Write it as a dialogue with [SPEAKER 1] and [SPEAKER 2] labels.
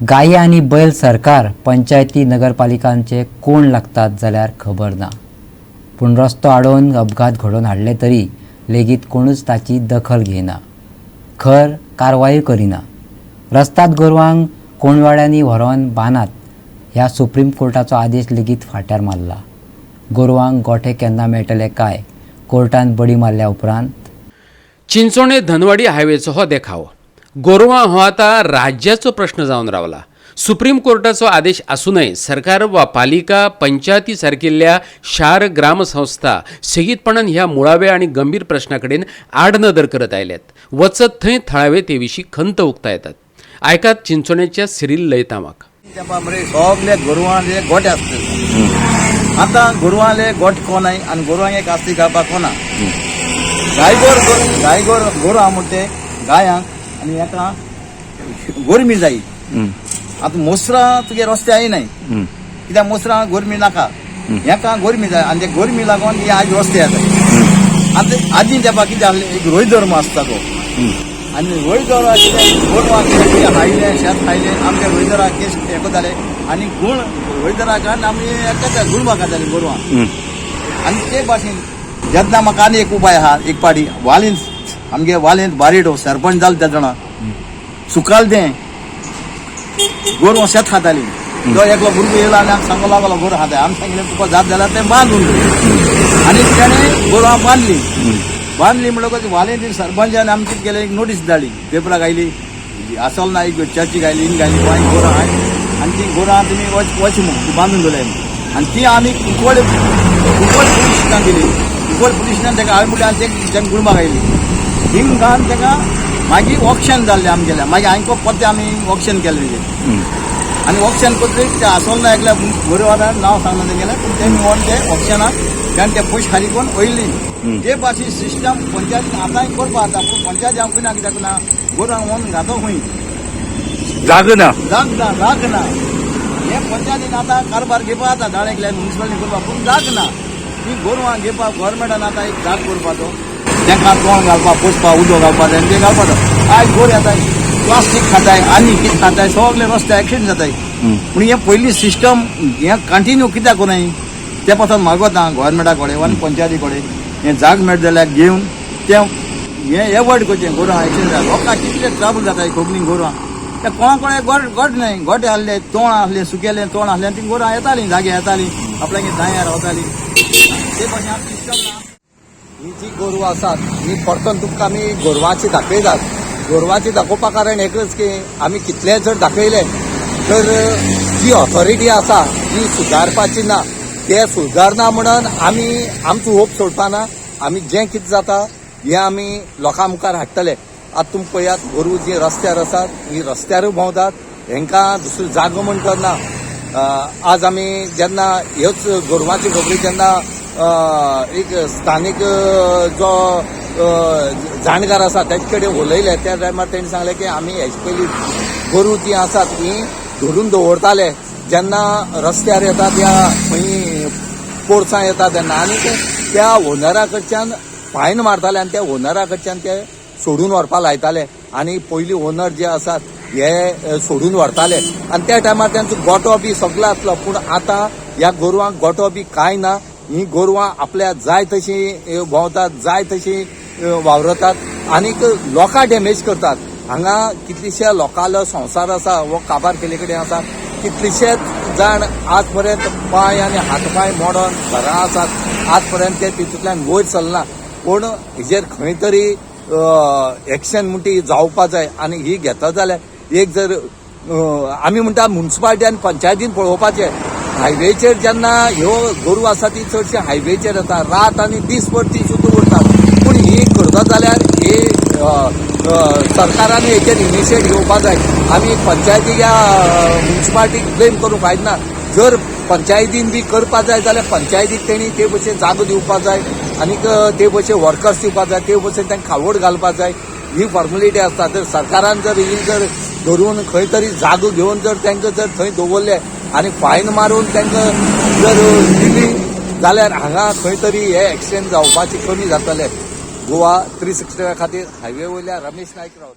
[SPEAKER 1] गायी आनी बैल सरकार, पंचायती, नगरपालिकांचे कोण लागतात जाल्यार खबर ना. पूण रस्तो आडोवन अपघात घडोवन हाडले तरी लेगीत कोणूच ताची दखल घेयना, खर कारवायूय करिना. रस्ताद गोरवांक कोंडवाड्यांनी व्हरोन बांदात ह्या सुप्रीम कोर्टाचो आदेश लेगीत फाट्यार मारला. गोरवांक गोठे केन्ना मेळटले काय कोर्टान बडी मारल्या उपरांत?
[SPEAKER 2] चिंचोणे धनवाडी हायवेचो हो देखाव. गोरवां हो आतां राज्याचो प्रश्न जावन रावला. सुप्रीम कोर्टाचो आदेश आसूनय सरकार वा पालिका पंचायती सारकिल्ल्या शार ग्रामसंस्था सेगीतपणान ह्या मुळाव्या आनी गंभीर प्रश्ना कडेन आडनदर करत आयल्यात. वचत थंय थळावे ते विशीं खंत उक्तायतात. आयकात चिंचोणेच्या सिरील लयतांवाक.
[SPEAKER 3] तेंपा मरे सगळे गोरवांले गोठे आसतले. आतां गोरवांले गोठ कोणाय आनी गोरवांक एक आस्ती घालपाक कोणा. गायगोर गायगोर गोरवां म्हणटे गायांक आनी हेका गोरमी जाय. आतां मोसरां तुगे रस्ते येनाय कित्याक मोसरां गोरमी नाका, हेका गोरमी जाय आनी ते गोरमी लागून ही आज रस्ते येताय. आतां आदी तेंपा कितें आहलें, एक रोयधर्म आसता तो आनी रोयदोरा कितें गोरवांक कितें खायलें शेत खायलें आमच्या रोयदराक केस एको जाले आनी गुण रोयदराक आमी एकाच गुणवाक जाली गोरवां. आनी ते भाशेन जेन्ना म्हाका आनी एक उपाय आहा. एक पाटी वालीन आमगे वालीन बारेडो सरपंच जालो त्या जाणा सुकाल तें गोरवां शेत खातालीं. तो एकलो भुरगो येयलो आनी आमकां सांगो लागलो गोरवां खाताय. आमी सांगलें तुका जात जाल्यार तें बांदून दवर. आनी तेणें गोरवां बांदलीं. बांदली म्हणटकच वालेंतीन सरपंचान आमी कितें केलें, एक नोटीस धाडली पेपराक आयली आसल ना एक चर्चीक आयली इन घाली गोंय गोरां आहाय आनी ती गोरां तुमी वच वच म्हूण ती बांदून दवरल्याय म्हूण. आनी ती आमी कुंकवळे कुंकवळे पुलीस स्टेशनान दिली. कुंकवळे पुलीस स्टेशनान ताका हांवें म्हणलें आनी ते गुळमाक आयली हिंग घालून ताका मागीर ऑक्शन जाल्लें आमगेलें. मागीर हांवें परतें आमी ऑक्शन केलें तेजें. आनी ऑक्शन करतकीर ते आसल ना एकल्या गोरवारान नांव सांगना तेगेलें, पूण तेमी व्हरून ते ऑक्शनाक तेणें ते पयशे खाली करून वयली. ते भाशेन सिस्टम पंचायतीन आतांय करपा जाता, पूण पंचायत आमकां ना कित्याक ना गोरवांक व्हरून घातो खंय
[SPEAKER 4] जाग ना,
[SPEAKER 3] जाग ना, जाग ना. हे पंचायतीन आतां कारभार घेवपा जाता दाळ एकल्या म्युनिसिपालिटी करपाक, पूण जाग ना. ती गोरवां घेवपाक गोवोरमेंटान आतां एक जाग करपाचो, तांकां तोंड घालपाक पोसपाक उदक घालपाक जाय आनी तें घालपाचो. आयज गोर येताय प्लास्टीक खाताय आनी कितें खाताय सगळे रस्ते एक्सिडंट जाताय. पूण हें पयलीं सिस्टम हें कंटिन्यू कित्याक करूं तें पासून मागता गोवोरमेंटा कडेन आनी पंचायती कडेन हें जाग मेळटा जाल्यार घेवन तें हें एवॉयड करचें. गोरवां एक्सिडंट जाता लोकांक कितले ट्रबल जाता कोंकणी गोरवां ते कोणा कोणा गोट गोट न्हय गोटे आहले तोण आहलें सुकेलें तोण आहलें आनी ती गोरवां येतालीं जागे येतालीं आपल्यागे दांयार रावतालीं. ते भाशेन आतां सिस्टम ना.
[SPEAKER 5] ही जी गोरवां आसात ही परतून तुमकां आमी गोरवांची दाखयतात. गोरवांची दाखोवपा कारण एकच की आमी कितलेय जर दाखयले तर जी ऑथॉरिटी आसा ती सुदारपाची ना. ते सुदारना म्हणून आमी आमचो होप सोडपाना. आमी जें कितें जाता हें आमी लोकां मुखार हाडटले. आतां तुमी पळयात गोरवां जी रस्त्यार आसात ही रस्त्यारूय भोंवतात, हेंकां दुसरो जागो म्हण तर ना. आज आमी जेन्ना ह्योच गोरवांची खबरी जेन्ना एक स्थानीक जो जाणकार आसा तेजे कडेन उलयले त्या टायमार तेणी सांगलें की आमी हेजे पयलीं गोरवां जीं आसात तीं धरून दवरताले जेन्ना रस्त्यार येतात या खंय पोरसां येता तेन्ना, आनी ते त्या ओनरा कडच्यान फायन मारताले आनी त्या ओनरा कडच्यान ते सोडून व्हरपा लायताले आनी पयलीं ओनर जे आसात हे सोडून व्हरताले आनी त्या टायमार तेंचो गोठो बी सगलो आसलो. पूण आतां ह्या गोरवांक गोठो बी कांय ना. ही गोरवां आपल्या जाय तशी भोंवतात, जाय तशी वावरतात आनीक लोकां डॅमेज करतात. हांगा कितलीशे लोकांलो संवसार आसा हो काबार केल्ले कडेन आसा. कितलेशेच जाण आज पर्यंत पांय आनी हात पांय मोडोन घरा आसात, आज पर्यंत ते तितूंतल्यान वयर सरना. पूण हेजेर खंय तरी एक्शन म्हणटा ही जावपा जाय आनी ही घेता जाल्यार एक जर आमी म्हणटा म्युनिसिपालिटी आनी पंचायतीन पळोवपाचें. हायवेचेर जेन्ना ह्यो गोरवां आसा ती चडशी हायवेचेर येता, रात आनी दीसभर ती सुद्दां उरतात. पूण ही करता जाल्यार ही सरकारान हेचेर इनिशिएट घेवपा जाय. आमी पंचायतीक या म्युनिसिपालिटीक ब्लेम करूंक फायना. जर पंचायतीन बी करपा जाय जाल्यार पंचायतीक तेणी ते भशेन जागो दिवपा जाय आनीक ते भशेन वर्कर्स दिवपा जाय, ते भशेन तांकां खावड घालपा जाय. ही फॉर्मेलिटी आसता. तर सरकारान जर ही जर धरून खंय तरी जागो घेवन जर तांकां जर थंय दवरले आनी फायन मारून तांकां जर दिली जाल्यार हांगा खंय तरी हे एक्सिडेंट जावपाचे कमी जातले. गोवा 365 खातीर हायवे वयल्या रमेश नायक रावत.